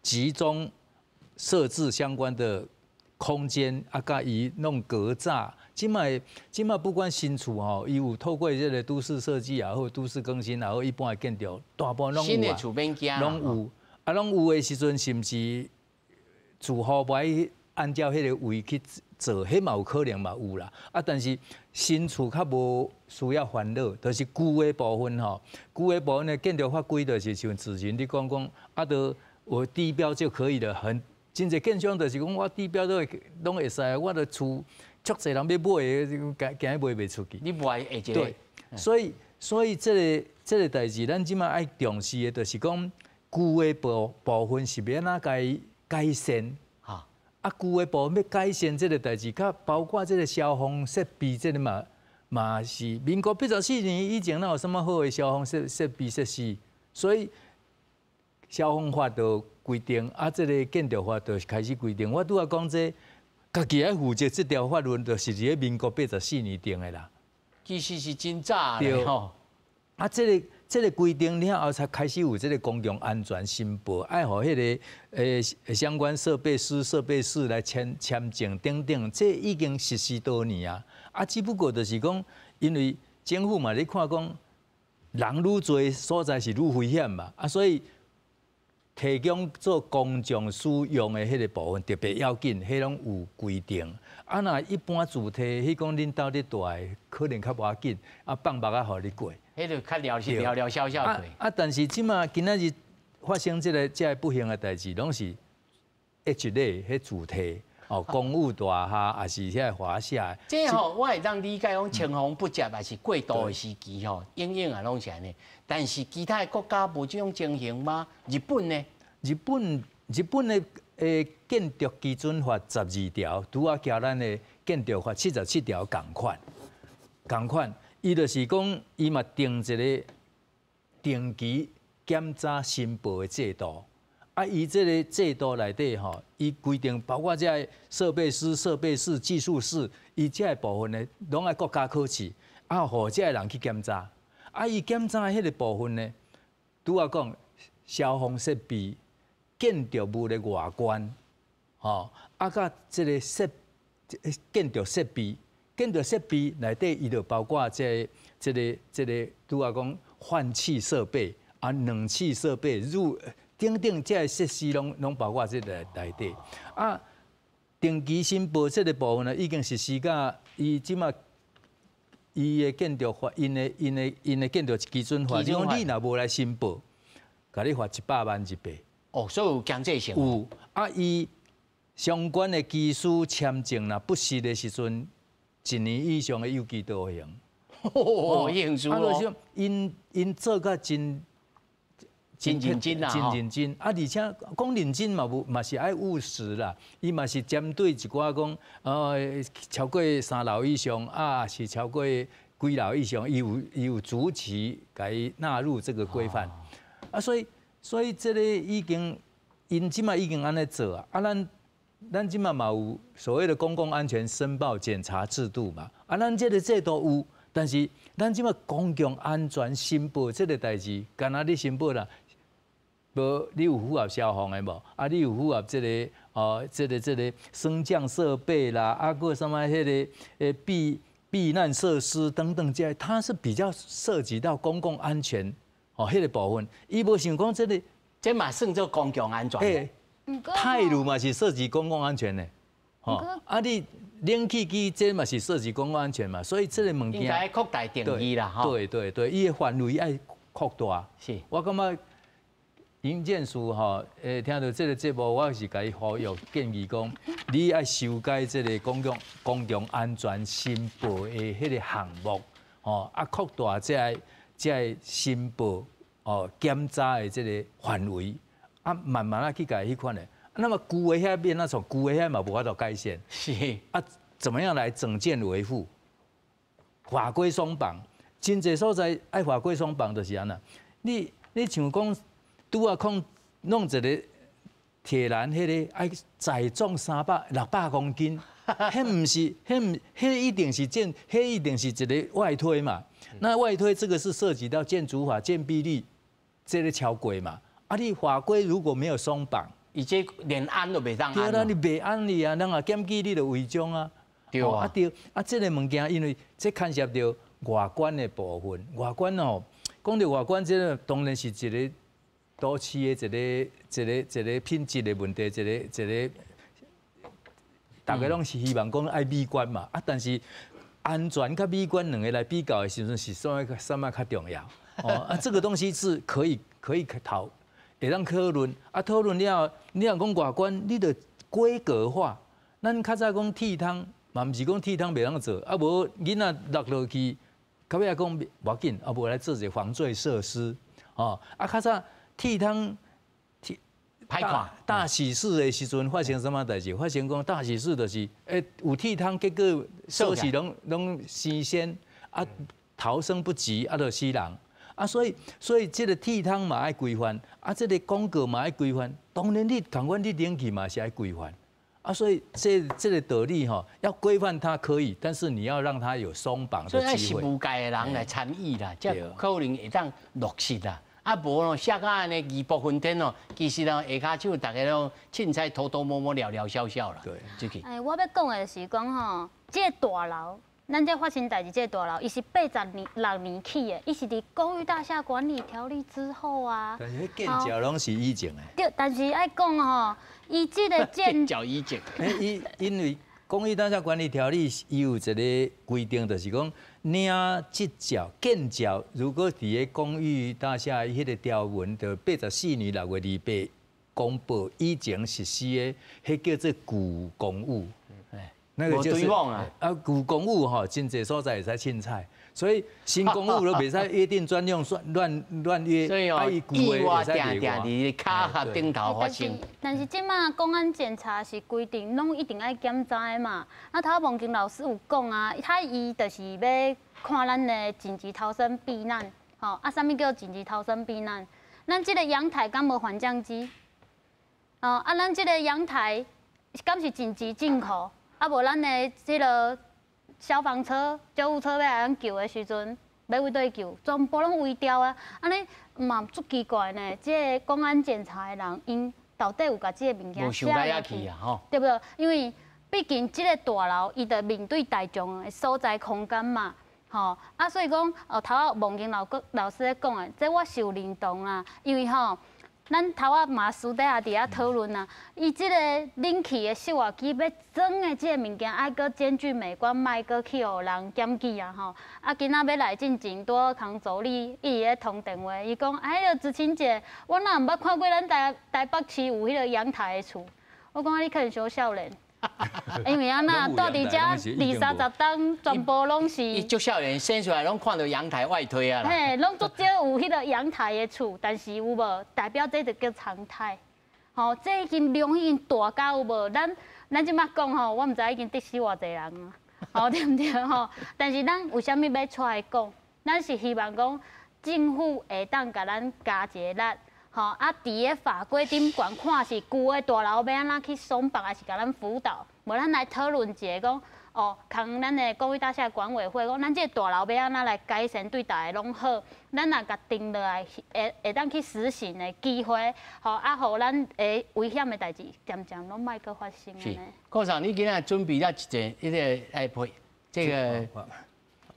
集中設置相關的空間，啊，佮伊弄格柵。這馬不管新厝吼，伊有透過這个都市設計也好，都市更新也好，一般的建築大部分攏有啊。新的厝免驚。攏有，啊，攏有的時陣，是毋是住戶無愛按照彼个位去做，彼嘛有可能嘛有啦。啊，但是新厝較無需要煩惱，就是舊的部分吼，舊的部分的建築法規就是像之前你講講，啊，都有低標就可以了。很真濟建商就是講我低標都會攏會使，我的厝足濟人欲買的，驚驚賣袂出去。你賣會一个。對，所以這个代誌，咱這馬愛重視的，就是講舊的部分是欲按怎共改善。哈。啊，舊的部分欲改善這个代誌，佮包括這个消防設備，這个嘛是民國84年以前，哪有啥物好的消防設備設施？所以消防法就規定，啊，這个建築法就開始規定。我拄仔講這家己愛負責這條法律，就是佇咧民國84年定的啦。其實是真早咧吼。啊，這個規定了後，才開始有這個公共安全申報，愛予彼個相關設備師、設備士來簽證等等，這已經實施多年啊。啊，只不過就是講，因為政府嘛，咧看講人愈濟，所在是愈危險嘛，啊，所以提供做公眾使用的彼個部分特別要緊，彼攏有規定。啊，若一般住宅，彼講恁兜咧住的，可能較無要緊，啊，放目仔予你過。彼就較了是了了痟痟過。啊，但是這馬今仔日發生這個不幸的代誌，攏是 H 類彼住宅哦，公寓大廈，抑是遐華廈。這吼，我會當理解講青黃不接，抑是過渡的時期吼，永遠也攏是按呢。但是其他的國家無這種情形嗎？日本呢？日本的建築基準法12條，拄仔佮咱的建築法77條仝款，仝款。伊就是講，伊嘛定一個定期檢查申報的制度。啊，伊這個制度內底吼，伊規定包括這個設備師、設備士、技術士，伊這個部分呢，攏愛國家考試，啊，予這个人去檢查。啊，伊檢查彼個部分呢，拄仔講消防設備、建築物的外觀，吼，啊，佮這個建築設備。建築設備內底，伊就包括這個，拄仔講換氣設備啊、冷氣設備入等等，這个設施攏包括這個內底。啊，定期申報這個部分呢，已經實施甲伊這馬伊的建築法，𪜶的建築基準法，如果你若無來申報，共你罰100萬日幣。哦，所以有強制性。有啊，伊相關的技師簽證若不實的時陣，一年以上的有期徒刑。哦，刑事哦。啊，就是𪜶𪜶做甲真真認真啦，真認真啊！而且講認真嘛，無嘛是愛務實啦。伊嘛是針對一寡講，超過三樓以上啊，是超過幾樓以上，伊有逐級共伊納入這個規範。啊，所以這個已經，𪜶這馬已經按呢做啊。啊，咱這馬嘛有所謂的公共安全申報檢查制度嘛。啊，咱這個制度有，但是咱這馬公共安全申報這個代誌，敢若你申報啦。無，你有符合消防的無？啊，你有符合這個哦，這個升降設備啦，啊，閣啥物彼個避難設施等等這，它是比較涉及到公共安全哦，彼個部分。伊無想講這個，這嘛算做公共安全。欸，鐵路嘛是涉及公共安全的，吼。啊，你冷氣機這嘛是涉及公共安全嘛，所以這個物件應該擴大定義啦，吼。對對對，伊的範圍愛擴大。我感覺。營建署吼，聽著這個節目，我是共伊呼籲建議講，你愛修改這個公共安全申報的彼個項目，吼，啊擴大這個申報哦檢查的這個範圍，啊慢慢仔去共彼款的。那麼舊的遐變怎創？舊的遐嘛無法度改善。啊，怎麼樣來整建維護？法規鬆綁，真濟所在愛法規鬆綁就是按呢。你像講。拄仔講弄一個鐵欄，彼個愛載重300、600公斤，彼毋是，彼毋，彼一定是建，彼一定是一個外推嘛。那外推這個是涉及到建築法、建蔽率，這個超過嘛。啊，你法規如果沒有鬆綁，伊這連安都袂當安。對啦，你袂安你啊，人也檢舉你就違章啊。對啊。啊對，啊這個物件因為這牽涉著外觀的部分，外觀哦，講著外觀這個當然是一個都市的一個品質的問題，一個，大家攏是希望講愛美觀嘛，啊，但是安全佮美觀兩个來比較的時陣，是啥物較重要？哦，啊，這個東西是可以討，會當討論，啊，討論了後，你若講外觀，你著規格化。咱較早講鐵窗，嘛毋是講鐵窗袂當做，啊無囡仔落落去，到尾仔講無要緊，啊無來做一個防墜設施，哦，啊較早。鐵窗，歹看。大喜事的時陣發生啥物代誌？發生講大喜事就是，有鐵窗，結果鎖匙攏生鉎，啊，逃生不及，啊，就死人。啊，所以這個鐵窗嘛愛規範，啊，這個廣告嘛愛規範。當然你仝款你冷氣嘛是愛規範。啊，所以這個道理吼，要規範它可以，但是你要讓它有鬆綁的機會。所以愛實務界的人來參與啦，才可能會當落實啦。啊，無咯，寫甲按呢義薄雲天哦，其實呢，下跤手逐家攏凊彩偷偷摸摸、了了痟痟啦。對，這個。欸，我欲講的是講吼，這個大樓，咱這發生代誌，這個大樓，伊是86年起的，伊是佇公寓大廈管理條例之後啊。但是彼建造攏是以前的。對，但是愛講吼，伊這個建造以前。伊因為公寓大廈管理條例伊有一個規定，就是講領執照建造，如果佇个公寓大廈彼個條文，就84年6月28公布以前實施的，彼叫做舊公寓。那個就是啊，舊公寓吼，真濟所在會使凊彩，所以新公寓都袂使約定專用，亂亂約。所以哦，意外定定佇卡殼頂頭發生。但是這馬公安檢查是規定，攏一定愛檢查的嘛。啊，頭王金老師有講啊，他伊就是欲看咱的緊急逃生避難，吼啊，啥物叫緊急逃生避難？咱這個陽台敢無緩降機？哦，啊，咱這個陽台敢是緊急進口？啊，無咱的這個消防車、救護車欲來咱救的時陣，欲為佗救，全部攏圍掉啊！按呢嘛足奇怪呢，這個公安檢查的人，𪜶到底有共這個物件寫落去啊？吼，對不對？因為畢竟這個大樓，伊著面對大眾的所在空間嘛，吼啊，所以講，哦，頭仔王金老老師咧講的，這我是有認同啦，因為吼，咱頭仔嘛私底下佇遐討論啊，伊這個冷氣的室外機欲裝的這個物件，愛閣兼具美觀，莫閣去予人檢舉啊吼。啊，今仔欲來進前，拄好康助理伊咧通電話，伊講，啊，彼個子晴姐，我哪毋捌看過咱台台北市有彼個陽台的厝。我講你可能傷少年，因為按怎蹛佇遮二三十冬，全部攏是。伊足少年生出來攏看著陽台外推啊。嘿，攏足少有彼個陽台的厝，但是有無代表這就叫常態。吼，這已經量已經大到有無？咱咱這馬講吼，我毋知已經得死偌濟人啊，吼對毋對吼？但是咱為啥物欲出來講？咱是希望講政府會當共咱加一個力。吼啊！佇个法規頂懸看是舊的大樓欲按怎去鬆綁，還是共咱輔導？無咱來討論一下講，哦，共咱的公寓大廈管委會講，咱這個大樓欲按怎來改善，對大家攏好。咱若共定落來，會會當去實行的機會，吼啊，予咱的危險的代誌漸漸攏莫閣發生。是，科長，你今仔準備了一個，彼個來配這個。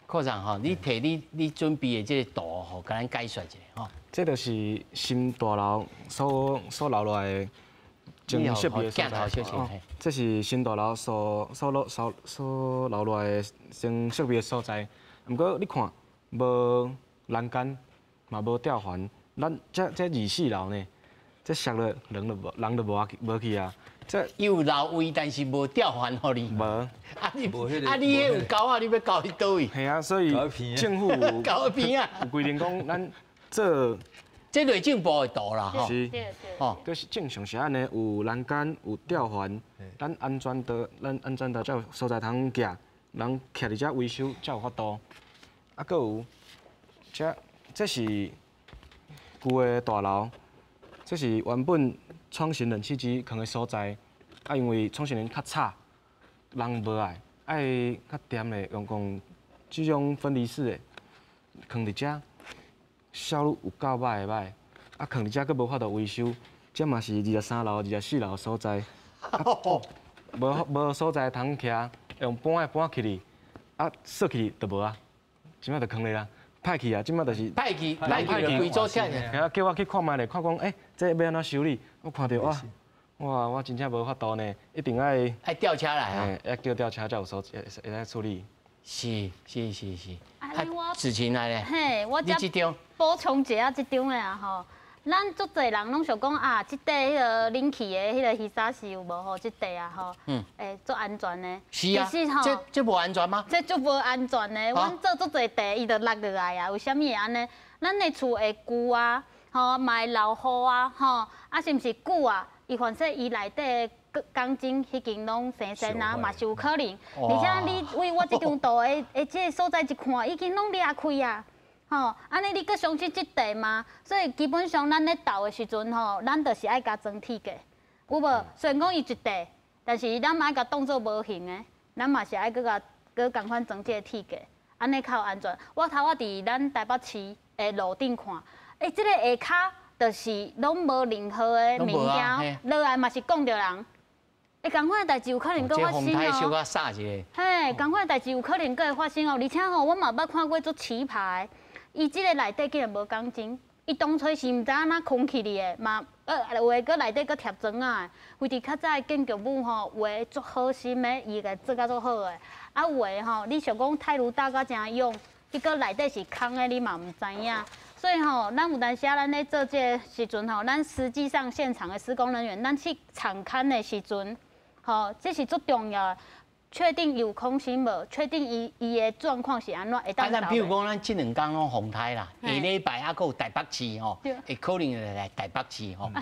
科長吼，你提你你準備的這個圖吼，共咱解說一下吼。這就是新大樓所所留落來的裝設備的所在。這是新大樓所所落所所留落來的裝設備的所在。毋過你看，無欄杆，嘛無吊環，咱這這24樓呢，這摔落人就無人就無無去啊。這有樓位，但是無吊環予你。無。啊你啊你彼有溝仔，你欲溝去佗位？係啊，所以政府有溝邊啊，有規定講咱做。這內政部的圖啦，吼。是。哦，就是正常是按呢，有欄杆，有吊環，咱安全的，咱安全的才有所在通徛，人徛佇遮維修才有法度。啊，閣有，這這是舊的大樓，這是原本創新冷氣機囥的所在，啊，因為創新能較吵，人無愛，愛較恬的，用講這種分離式的，囥佇遮，效率有夠歹的歹，啊，囥佇遮閣無法度維修，這嘛是23樓、24樓的所在，啊，無無所在通徛，用搬的搬起去，啊，鎖起就無啊，這馬就囥咧啦。歹去啊！這馬就是歹去，歹去就規組拆。係啊，叫我去看覓咧，看講，欸，這欲按怎修理？我看著哇，哇，我真正無法度呢，一定愛愛吊車來啊！愛叫吊車才有所會會使處理。是是是是。啊，子晴來咧。嘿，我這補充一下這張的啊吼。咱足濟人攏想講啊，這塊彼個冷氣的彼個魚沙是有無吼？這塊啊吼，會足安全的。是啊，這這無安全嗎？這足無安全的，阮做足濟塊，伊就落落來啊。為啥物會按呢？咱的厝會舊啊，吼，嘛會落雨啊，吼，啊是毋是久啊？伊反正伊內底的鋼筋彼間攏生鏽啊，嘛是有可能。而且你為我這張圖的的這個所在一看，已經攏裂開啊。吼，按呢你閣相信這塊嗎？所以基本上咱咧鬥的時陣吼，咱就是愛共裝鐵架，有無？雖然講伊一塊，但是咱嘛愛共當做無形的，咱嘛是愛閣共閣仝款裝這个鐵架，按呢較有安全。我頭仔佇咱台北市的路頂看，欸，這个下跤就是攏無任何的物件落來嘛是摃著人。欸，仝款的代誌有可能閣發生哦。嘿，仝款的代誌有可能閣會發生哦。而且吼，我嘛捌看過足奇葩的，伊這个內底竟然無鋼筋，伊當初是毋知按怎空起去的，嘛，有的閣內底閣貼磚仔的。為佇較早的建築物吼，有的足好心的，伊會共做甲足好的，啊有的吼，你想講太魯大甲誠勇，結果內底是空的，你嘛毋知影。所以吼，咱有當時啊，咱咧做這个時陣吼，咱實際上現場的施工人員，咱去場勘的時陣，吼，這是足重要的，確定有空心無？確定伊伊的狀況是按怎會當。啊，咱比如講，咱這兩工攏風颱啦，下禮拜猶閣有台北市吼，會可能會來台北市吼。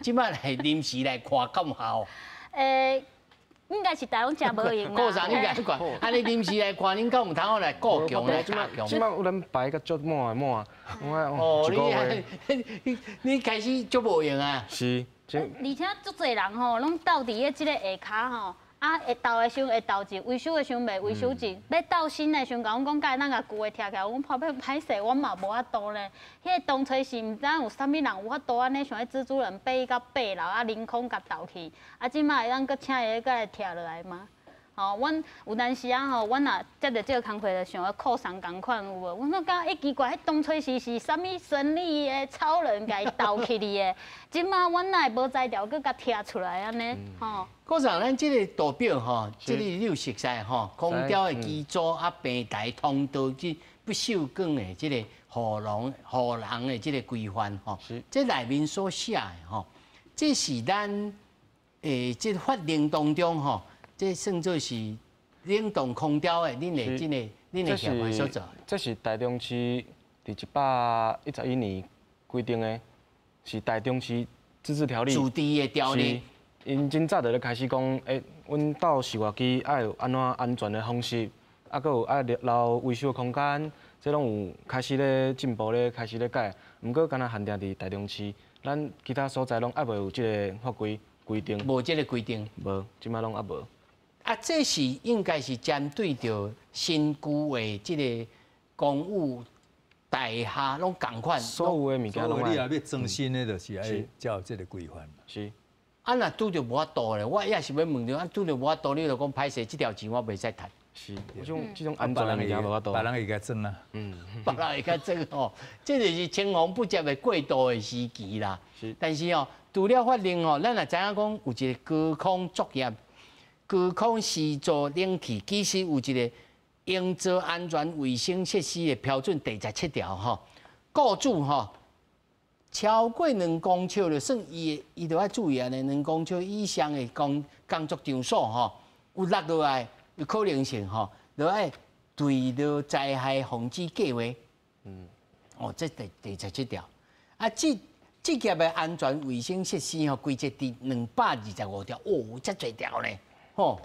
這擺來臨時來看敢有效？欸，應該是大家攏誠無閒啦。顧長，你共看，啊，你臨時來看，恁敢有通好來顧強來加強？這擺有咱排甲足滿的滿，哦，你你開始足無閒啊？是。而且足濟人吼，攏鬥佇咧這个下跤吼，啊會鬥的時陣會鬥一，維修的時陣袂維修一，欲鬥新的時陣，共阮講，敢會當共舊的拆起來，阮怕欲歹勢，阮嘛無法度咧。彼个當初是毋知影有啥物人有法度按呢，像彼蜘蛛人爬到八樓啊，凌空共鬥去，啊，這擺會當閣請伊閣來拆落來嗎？吼，阮有當時啊吼，阮若接著這个工課，就想欲哭喪仝款有無？阮感覺欸奇怪，彼當初時是啥物神力的超人共伊鬥起去的？這擺阮哪會無才調閣共拆出來按呢？吼。閣上咱這个圖表吼，這个你有熟悉吼，空調的機組啊，平台通道這不鏽鋼的這个護欄護欄的這个規範吼，這內面所寫的吼，這是咱這个法令當中吼。這算做是冷凍空調的，恁的這個恁的協會所做。這是台中市佇111年規定的，是台中市自治條例。自治的條例。𪜶真早就咧開始講，欸，阮鬥售熱機愛有按怎安全的方式，啊，閣有愛留維修的空間，這攏有開始咧進步咧，開始咧改。毋過，敢若限定佇台中市，咱其他所在攏猶未有這个法規規定。無這个規定。無，這擺攏猶無。啊，這是應該是針對著新舊的這个公寓大廈攏仝款，所有的物件攏你若欲裝新的，就是愛照這个規範。是。啊，若拄著無法度咧，我也是欲問著，啊，拄著無法度，你就講歹勢，這條錢我袂使趁。是，這種這種安全的物件無法度。別人會共裝啊。嗯，別人會共裝吼，這就是青黃不接的過渡的時期啦。是。但是哦，除了法令吼，咱也知影講有一个高空作業。高空施作冷氣，其實有一个營造安全衛生設施的標準第十七條吼，雇主吼超過兩公尺就算伊的，伊就愛注意按呢，兩公尺以上的工工作場所吼，有落落來有可能性吼，就愛墜落災害防止計劃。嗯，哦，這第第十七條。啊，這職業的安全衛生設施吼規則第225條，哦，遮濟條呢。吼，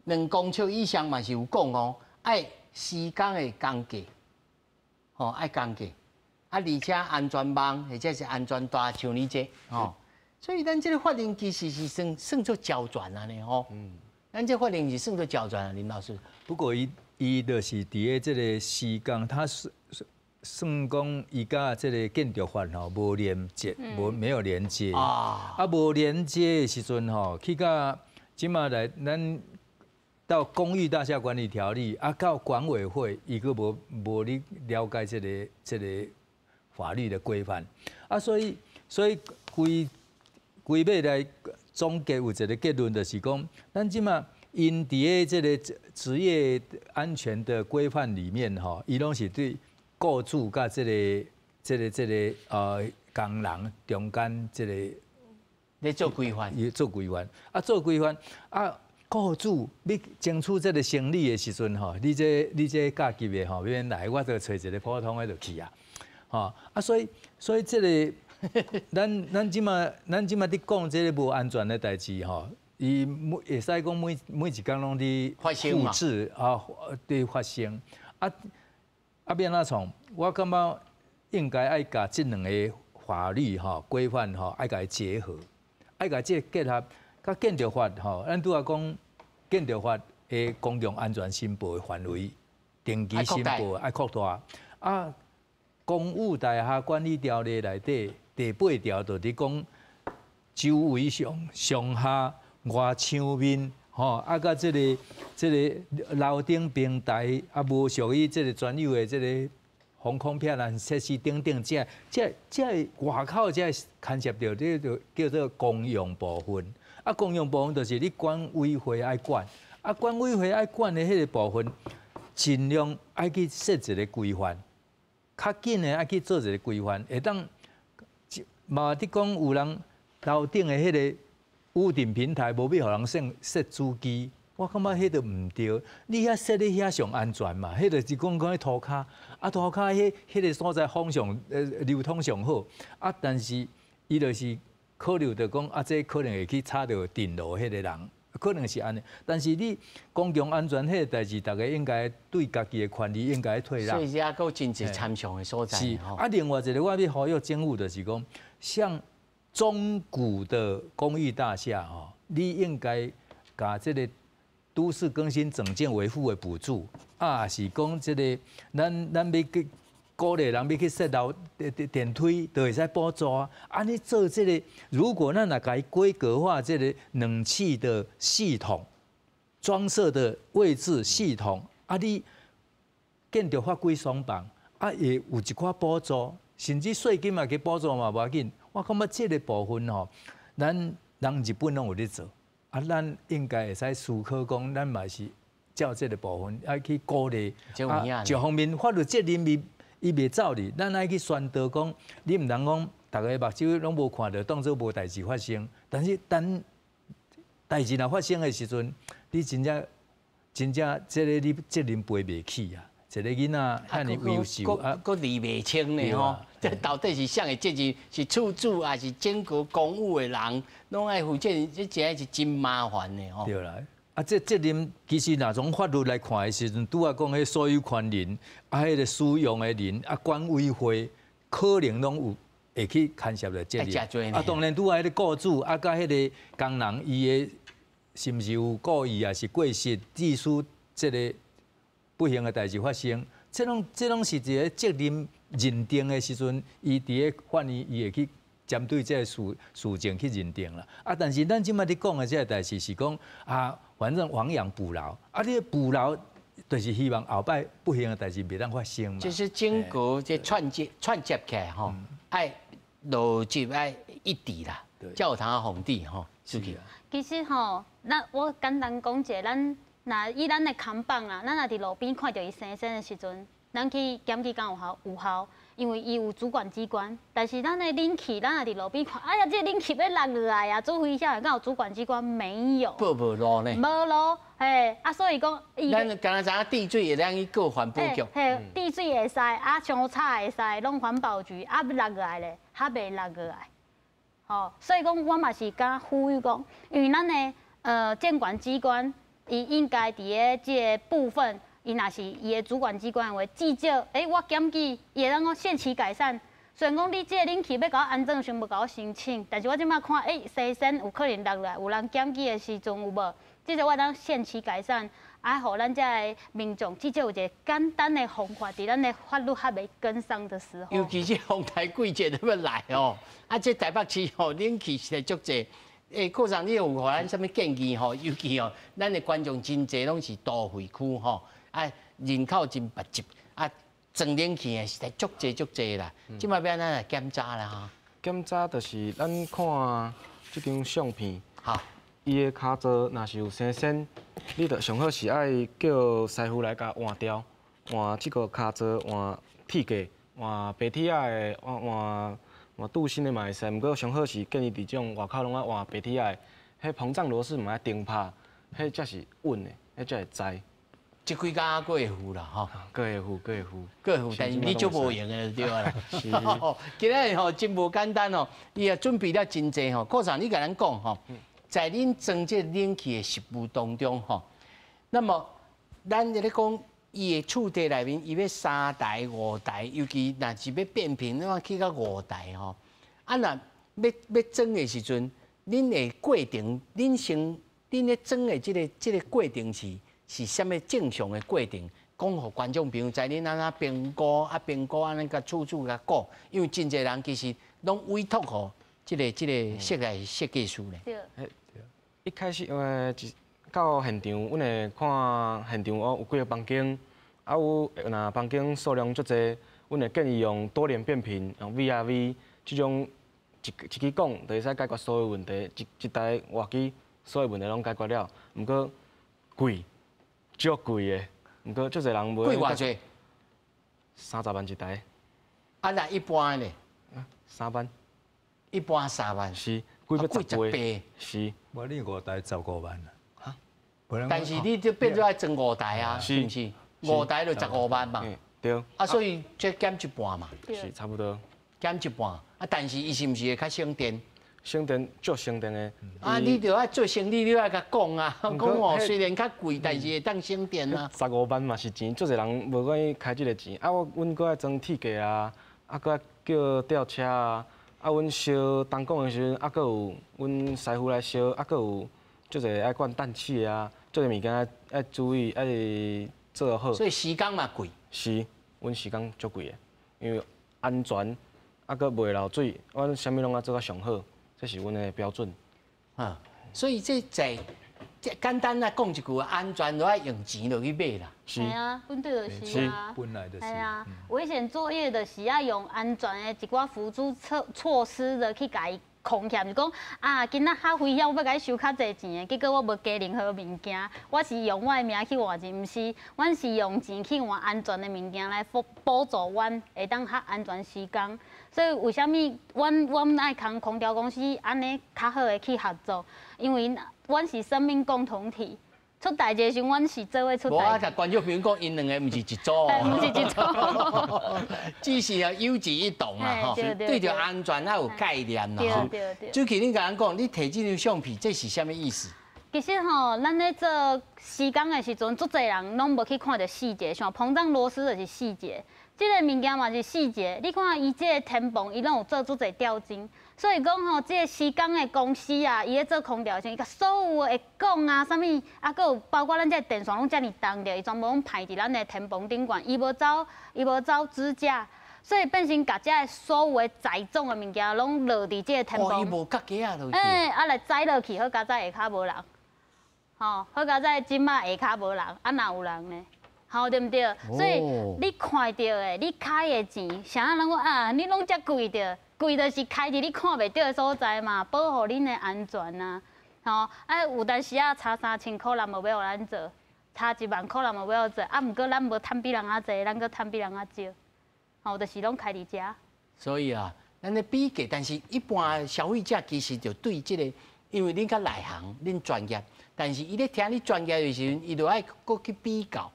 兩公尺以上嘛是有講哦，愛施工的工價，吼愛工價，啊而且安全網或者是安全帶，像你這吼，所以咱這个法令其實是算算做周全按呢吼。嗯，咱這法令是算做周全啊，林老師。不過伊伊就是佇咧這个施工，他是算講伊佮這个建築法吼無連接，無沒有連接啊，啊無連接的時陣吼，去到這擺來，咱到公寓大廈管理條例啊，到管委會，伊閣無無咧了解這个這个法律的規範啊，所以所以規規尾來總結有一个結論，就是講，咱這擺𪜶佇咧這個職業安全的規範裡面吼，伊攏是對雇主佮這个這个這个工人中間這个。咧做規範，伊做規範，啊做規範，啊雇主欲爭取這个生理的時陣吼，你這你這甲級的吼，欲免來，我就揣一个普通的就去啊，吼啊所以所以這个咱咱這擺咱這擺佇講這个無安全的代誌吼，伊每會使講每每一工攏佇複製啊，佇發生，啊啊欲按怎創？我感覺應該愛共這兩个法律吼規範吼愛共伊結合。愛共這結合，佮建筑法吼，咱拄仔讲建筑法的公共安全申报的范围，定期申报爱扩大。啊，公寓大厦管理条例内底第八条就伫讲，周围上上下外墙面，吼，啊，佮這個樓頂平台啊，無屬於這個專有的這個防空避難設施等等，這外口這牽涉著，這就叫做公用部分。啊，公用部分就是你管委會愛管，啊，管委會愛管的彼個部分，盡量愛去設一個規範，較緊的愛去做一個規範，會當嘛，佇講有人樓頂的彼個屋頂平台無欲予人設設主機，我感覺彼就毋對。你遐設咧遐上安全嘛？彼就是講講彼塗跤，啊塗跤彼個所在風上流通上好，啊，但是伊就是考慮著講啊，這可能會去吵著電路彼個人，可能是按呢。但是你公共安全彼個代誌，逐家應該對家己的權利應該退讓。所以遮閣有真濟參詳的所在。是啊，另外一個我欲呼籲政府就是講，像中古的公寓大廈吼，你應該共這個都市更新整建維護的補助，啊，是講這個咱欲去鼓勵人欲去設樓電梯，就會使補助啊。按呢做這個，如果咱若共伊規格化這個冷氣的系統裝設的位置系統，啊，你建築法規鬆綁，啊，會有一寡補助，甚至稅金嘛去補助嘛無要緊。我感覺這個部分吼，咱人日本攏有咧做，啊，咱應該會使思考講，咱嘛是照這個部分愛去鼓勵。啊，一方面法律責任伊袂走哩，咱愛去宣導講，你毋通講逐个目睭攏無看著，當做無代誌發生。但是等代誌若發生的時陣，你真正真正這個你責任背袂起啊！一個囡仔遐爾優秀啊，閣理袂清呢吼。這到底是啥的責任？是厝主還是整個公寓的人攏愛負責任？這真的是真麻煩的吼。對啦，啊，這責任其實若從法律來看的時陣，拄仔講彼所有權人啊，彼個使用的人啊，管委會可能攏有會去牽涉著責任。啊，當然拄仔彼個僱主啊，佮彼個工人伊的是毋是有故意啊，是過失致使這個不幸的代誌發生，這攏是一個責任認定的時陣，伊佇咧法院伊會去針對這個事情去認定啦。啊，但是咱這擺佇講的這個代誌是講啊，反正亡羊補牢，啊，你補牢就是希望後擺不幸的代誌袂當發生嘛。就是整個這串接起來吼，愛邏輯愛一致啦，才有通防止吼，是去。其實吼，咱我簡單講一下，咱若以咱的扛棒啦，咱若佇路邊看著伊生鉎的時陣，咱去檢舉敢有效？有效，因為伊有主管機關。但是咱的冷氣，咱若佇路邊看，哎呀，這個冷氣欲落落來啊，做危險，敢有主管機關沒有？報無路呢？無路，嘿，啊，所以講，咱敢若知影地水會當去告環保局。嘿，地水會使，啊，相炒會使，攏環保局，啊，欲落落來咧，較袂落落來。吼，所以講，我嘛是敢呼籲講，因為咱的監管機關，伊應該佇咧這個部分，伊若是伊的主管機關的話，至少，欸，我檢舉，伊會當講限期改善。雖然講你這個冷氣欲共我安裝時無共我申請，但是我這擺看，欸，生鉎有可能落來，有人檢舉的時陣有無？至少我當限期改善，啊，予咱遮的民眾至少有一個簡單的方法，佇咱的法律還袂跟上的時候。尤其是風台季節欲來哦，啊，這台北市吼冷氣實在足濟。欸，科長，你有予咱啥物建議吼？尤其哦，咱的觀眾真濟攏是都會區吼，啊，人口真密集，啊，裝冷氣的實在足濟足濟啦。這擺欲按怎來檢查啦吼？檢查就是咱看這張相片，伊的跤座若是有生鉎，你就上好是愛叫師傅來共換掉，換這個跤座，換鐵架，換白鐵仔的，換換換鍍鋅的嘛會使，毋過上好是建議佇這種外口攏愛換白鐵仔的，彼膨脹螺絲嘛愛定拍，彼才是穩的，彼才會知。這幾工閣會付啦吼，閣會付，閣會付，閣會付，但是你足無閒的就對啦。今仔日吼真無簡單哦，伊也準備了真濟吼。科長，你共咱講吼，在恁裝這冷氣的實務當中吼，那麼咱咧講伊的厝地內面，伊欲三台五台，尤其若是欲變頻，你看去到五台吼，啊若欲裝的時陣，恁的過程，恁先恁咧裝的這個過程是啥物正常的過程？講予觀眾朋友知，恁按怎評估啊？評估按呢共處處共講，因為真濟人其實攏委託予這個室內設計師咧。對。一開始到現場，阮會看現場哦，有幾个房間，啊有若房間數量足濟，阮會建議用多聯變頻，用 VRV 這種一一支管就會使解決所有問題，一一台活機所有問題攏解決了。毋過貴，足貴的，毋過足濟人無。貴偌濟？30萬一台。啊，若一般咧？3萬。一般3萬。是，貴欲十倍。是。無你五台15萬啊？但是你這變做愛裝五台啊，是毋是？五台就十五萬嘛。對。啊，所以這減一半嘛。是差不多。減一半，啊，但是伊是毋是會較省電？省電，足省電的。啊，你著愛做生意，你愛共講啊，講哦，雖然較貴，但是會當省電啊。十五萬嘛是錢，足濟人無願意開這个錢。啊，我阮閣愛裝鐵架啊，啊，閣愛叫吊車啊，啊，阮燒銅管的時陣，啊，閣有阮師傅來燒，啊，閣有足濟愛管氮氣的啊，足濟物件愛注意，愛做好。所以時工嘛貴。是，阮時工足貴的，因為安全，啊，閣袂漏水，阮啥物攏愛做到上好。這是阮的標準，啊，所以這在這簡單來講一句，安全都愛用錢落去買啦。是啊，本來就是啊，本來就是。係啊，危險作業就是愛用安全的一寡輔助措施的去共伊控起來，毋是講啊，今仔較危險，我欲共你收較濟錢的，結果我無加任何物件，我是用我的命去換錢，毋是，阮是用錢去換安全的物件來輔助阮會當較安全施工。所以為啥物阮愛共空調公司按呢較好的去合作？因為阮是生命共同體，出代誌的時陣，阮是做伙出代誌。無啊，共觀眾朋友講，𪜶兩个毋是一組哦，毋是一組，只是啊有志一同啦吼，對著安全愛有概念啦吼。對對對。主持你共咱講，你提這張相片，這是啥物意思？其實吼，咱咧做施工的時陣，足濟人攏無去看著細節，像膨脹螺絲就是細節。這个物件嘛是細節，你看伊這个天棚，伊攏有做足濟吊筋，所以講吼，這个施工的公司啊，伊咧做空調的時陣，伊共所有的管啊，啥物啊，閣有包括咱這个電線攏遮爾重著，伊全部攏排佇咱的天棚頂懸，伊無走支架，所以變成共這个所有的載重的物件攏落佇這个天棚。伊無佮架仔落去。欸，啊來載落去，好佳哉下跤無人，吼，好佳哉這馬下跤無人，啊若有人呢？吼，對毋對？所以你看著的，你開的錢，啥人講啊？你攏遮貴著，貴就是開佇你看袂著的所在嘛，保護恁的安全啊！吼，啊有當時啊差3000箍人無欲予咱做，差1萬箍人無欲做，啊，毋過咱無趁比人較濟，咱閣趁比人較少，吼，就是攏開佇遮。所以啊，咱咧比價，但是一般消費者其實就對這個，因為恁較內行，恁專業，但是伊咧聽你專業的時陣，伊就愛閣去比較。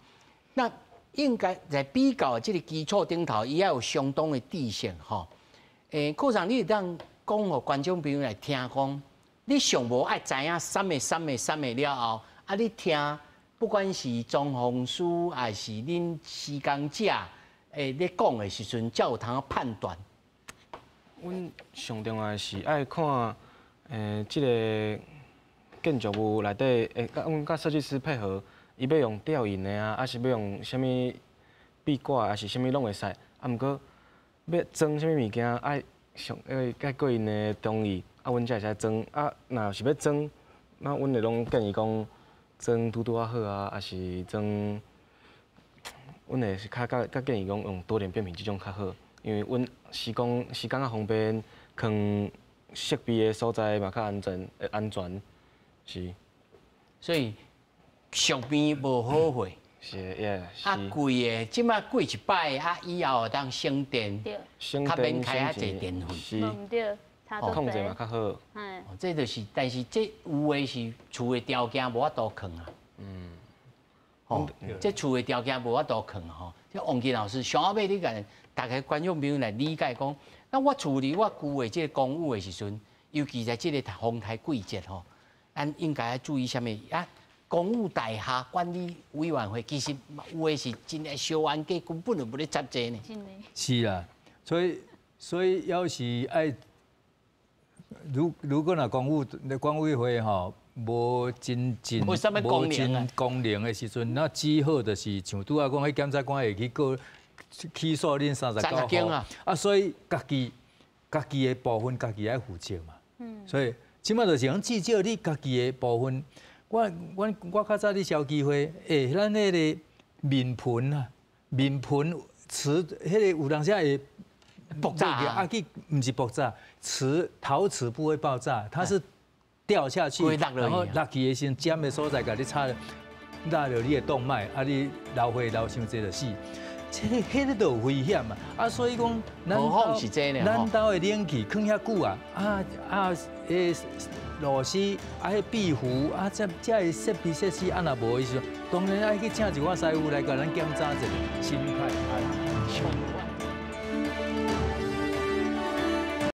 那應該在比較這个基礎頂頭，伊要有相當的知識吼。科長，你會當講予觀眾朋友來聽講，你上無愛知影啥物啥物啥物了後，啊，你聽不管是裝潢師還是恁施工者，咧講的時陣，才有通判斷。阮上重要的是愛看，這个建築物內底，佮阮佮設計師配合。伊欲用吊印的啊，還是欲用啥物壁掛，還是啥物攏會使。啊，毋過欲裝啥物物件，愛上愛過𪜶的同意，啊，阮才會使裝。啊，若是欲裝，那阮會攏建議講裝拄拄仔好啊，還是裝，阮會是較較較建議講用多聯變頻這種較好，因為阮施工較方便，囥設備的所在嘛較安全，安全，是。所以。俗邊無好貨，是，也啊貴的，這馬貴一擺，啊以後會當省電，較免開遐濟電費，是，對，控制嘛較好。這就是，但是這有的是厝的條件無法度囥啊。嗯，吼，這厝的條件無法度囥吼。這王金老師上後尾你共大家觀眾朋友來理解講，那我處理我舊的這個公寓的時陣，尤其在這个風颱季節吼，咱應該愛注意啥物啊？公寓大廈管理委員會其實有的是真的小冤家，根本就無咧插這呢。是啊，所以要是愛如果若管委會吼無真正無啥物無真功能的時陣，那只好就是像拄仔講，彼檢察官會去告起訴恁39戶啊，所以家己的部分家己愛負責嘛。所以這馬就是講，至少你家己的部分，我較早佇消基會，咱彼个面盆啊，面盆瓷，彼个有當時會爆炸啊，去毋是爆炸，陶瓷不會爆炸，它是掉下去，然後落去的時陣，尖的所在共你插落著你的動脈，啊，你流血流傷濟就死。這个彼个都有危險嘛，啊，所以講，咱兜的冷氣囥遐久啊，螺絲啊，彼壁壺啊，這个設備設施啊，若無的時陣，當然愛去請一寡師傅來共咱檢查一下，心較會安。